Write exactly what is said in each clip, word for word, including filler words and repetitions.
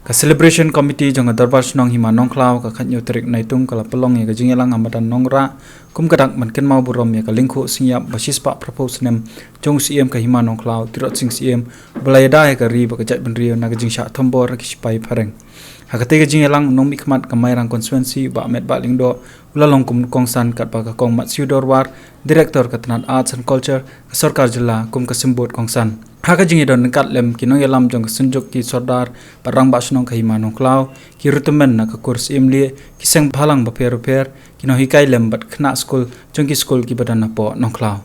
Ka Celebration Committee jong ka Dorbar Shnong Hima Nongkhlaw ka khatnyo tarik Naitung ka la pynlong ïa ka jingïalang ha madan Nongrah kum ka dak ban kynmaw burom ïa ka lyngkhuh sngewïap ba shispah phraphew snem jong u Siem ka Hima Nongkhlaw, Tirot Sing Siem, ba la ïada ïa ka ri bad ka jaitbynriew na ka jingshah thombor ki shipai phareng. Ha katei ka jingïalang, u nongmihkhmat ka Mairang Constituency, Bah Metbah Lyngdoh, u la long kum u kongsan, katba ka Kong Matshiu Dorwar, Director ka tnat Arts and Culture ka Sorkar Jylla, kum ka symbud kongsan. Ha ka jingïadon ryngkat lem ki nongïalam jong ka Synjuk ki Sordar bad Rangbah Shnong ka Hima Nongkhlaw, ki rutymmen na ka kur Siem Lieh, ki seng bhalang bapher bapher, ki nonghikai lem bad khynnah skul jong ki skul kiba don hapoh Nongkhlaw.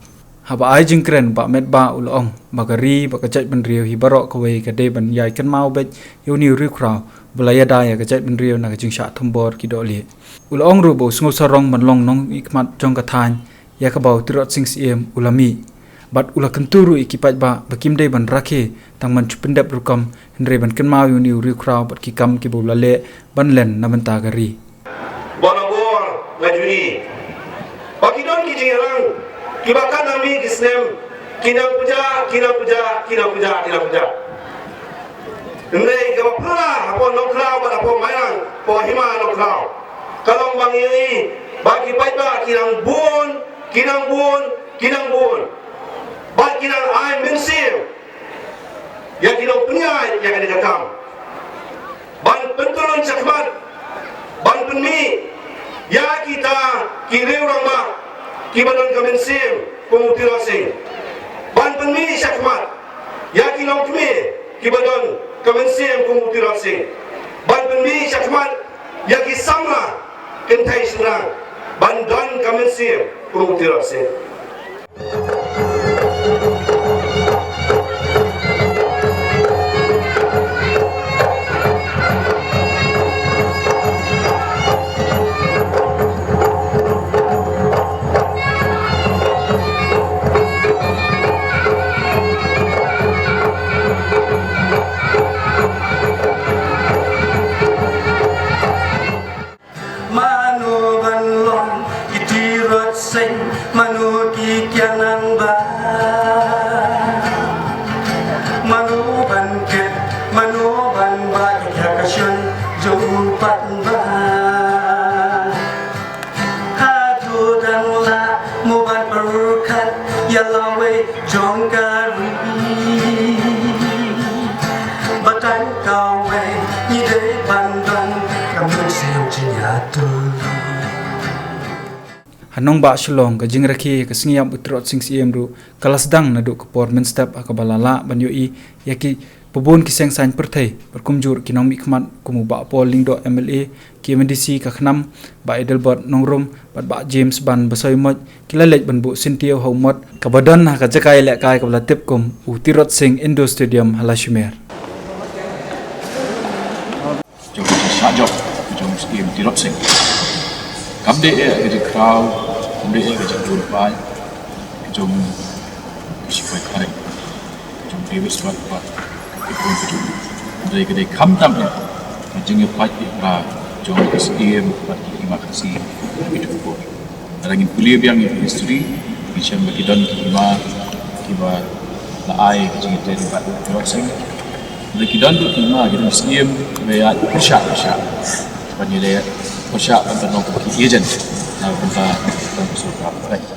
Haba ai jingkren, Bah Metbah u la ong ba ka ri bad ka jaitbynriew hi baroh kawei ka dei ban ïai kynmaw beit ïa une u riewkhraw ba la ïada ïa ka jaitbynriew na ka jingshah thombor ki dohlieh. U la ong ruh ba u sngewsarong ban long nongmihkhmat jong ka thaiñ ïa kaba u Tirot Sing Siem u la mih. Bad u la kyntu ruh ïa ki paidbah ba kim dei ban rakhe tang ban shu pyndep rukom, hynrei ban kynmaw ïa une u riewkhraw bad ki kam kiba u la leh ban len na bynta ka ri. Ba la bor nga juni. Ba ki don ki jingïalang kiba kat nang mih ki snem, ki nang pynjah, ki nang pynjah, ki nang pynjah, ki nang pynjah. Hynrei kaba phylla hapoh Nongkhlaw bad hapoh Mairang, hapoh Hima Nongkhlaw, ka long ba ngi ïohi ba ki paidbah ki nang bun, ki nang bun, ki nang bun. Bad ki nang ai mynsiem ïa ki nongpynïaid ïa kane ka kam ban pyntreikam shakhmat, ban pynmih ïa kita ki riew rangbah kiba don ka mynsiem kum u Tirot Sing, ban pynmih shakhmat ïa ki longkmie kiba don ka mynsiem kum u Tirot Sing, ban pynmih shakhmat ïa ki samla kynthei shynrang ban don ka mynsiem kum u Tirot Sing. Mano ban long ki Tirot Sing, mano ki kian nang ba. Mano ban kit, mano ban ba ki kha ka shun jong pat ba. Haduh dang lah mo ban pyrkhat ïa lawei jong ka ri. Ba tang kawei ngi dei ban don ka mynsiem jingïathuh. Ha nongbah Shillong, ka jingrakhe ka sngewïap u Tirot Sing Siem ruh ka la sdang naduh ka por mynstep, ha kaba la lah ban ïohi ïa ki ba bun ki seng saiñ pyrthei bad kumjuh ki nongmihkhmat kum u Bah Paul Lyngdoh M L A, ki M D C ka KHNAM, Bah Adelbert Nongrum bad Bah James Ban Basaiawmoit, ki la leit ban buh syntiew ha u mot kaba don ha ka jaka ïalehkai kaba la tip kum u Tirot Sing Indoor Stadium ha Lashimer. Jong ka shah jop jong u Siem Tirot Sing. Kam dei eh ka jingkraw, kam dei eh ka jingdon bai jong ka shipai phareng, jong Davis Road bad ka jong ka jong. Dei ka dei khamtam eh ka jingïapait ïapra jong ka Siem bad ka Hima Khasi. Ka jong ka jong. Lada ngin pule biang ïa ka history, ngin shem ba ki don ki hima kiba la ai ka jingïathuh bad u Tirot Sing. Lada ki don ki hima, ki don siem, ba ïa pyrshah, pyrshah ban ïaleh, pyrshah ban don ki agent na ka bynta ka sorkar.